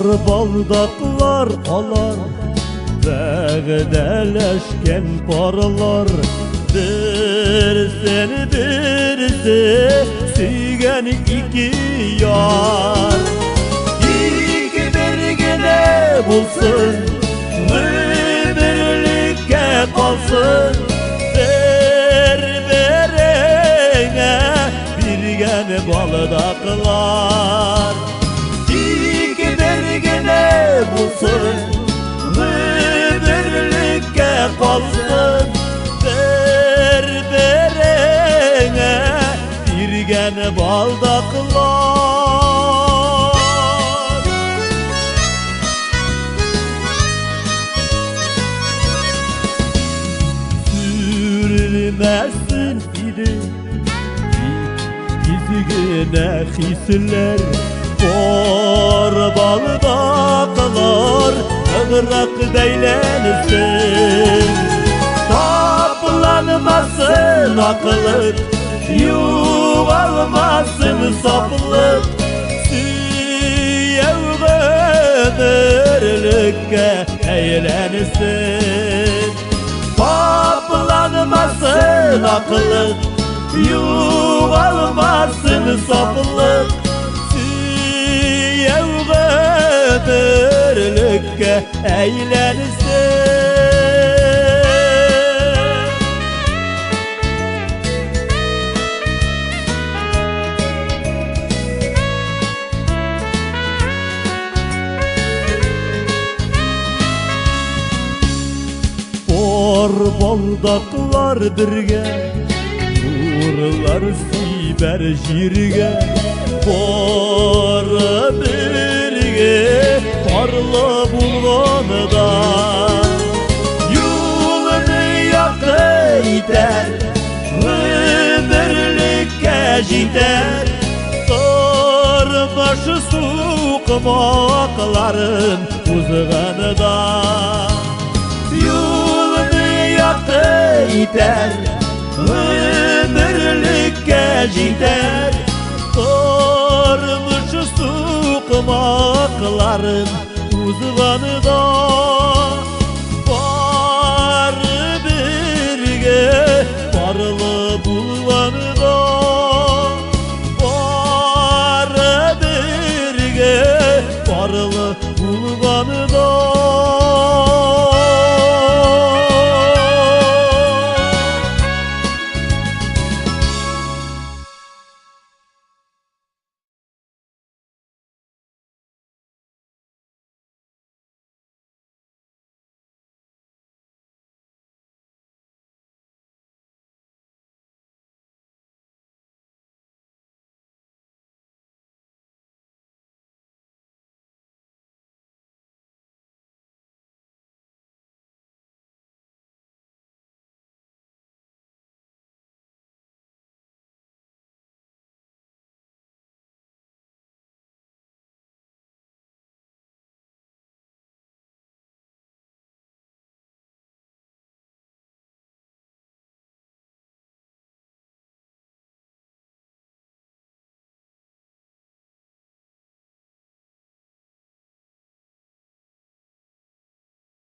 Baldaklар алар, вәгъдәләшкән парлар, берсен берсе сөйгән ике яр. Тик бер генә булсын, гомерлеккә калсын, бер-береңә биргән балдаклар. Тик бер генә булсын, гомерлеккә калсын, бер-береңә биргән балдаклар. Сүrülmesin idi tik izgine hisler, Bor baldaklar ıgrak beylensin. Taplanmasın aklık, yuvalmasın saplık, Süyev ömürlükке eğlensin. Taplanmasın aklık, yuvalmasın saplık, Süyev ömürlükке eğlensin. Bor baldaklar birge, nurlar siber jirge, Bor birge parla bulganıda, Yolunu yakı iter, ömürlükке jiter, Tırmaşı sukmakların uzganıda. Yolunu yakı iter, ömürlükке jiter, Tırmaşı sukmakların uzganıda.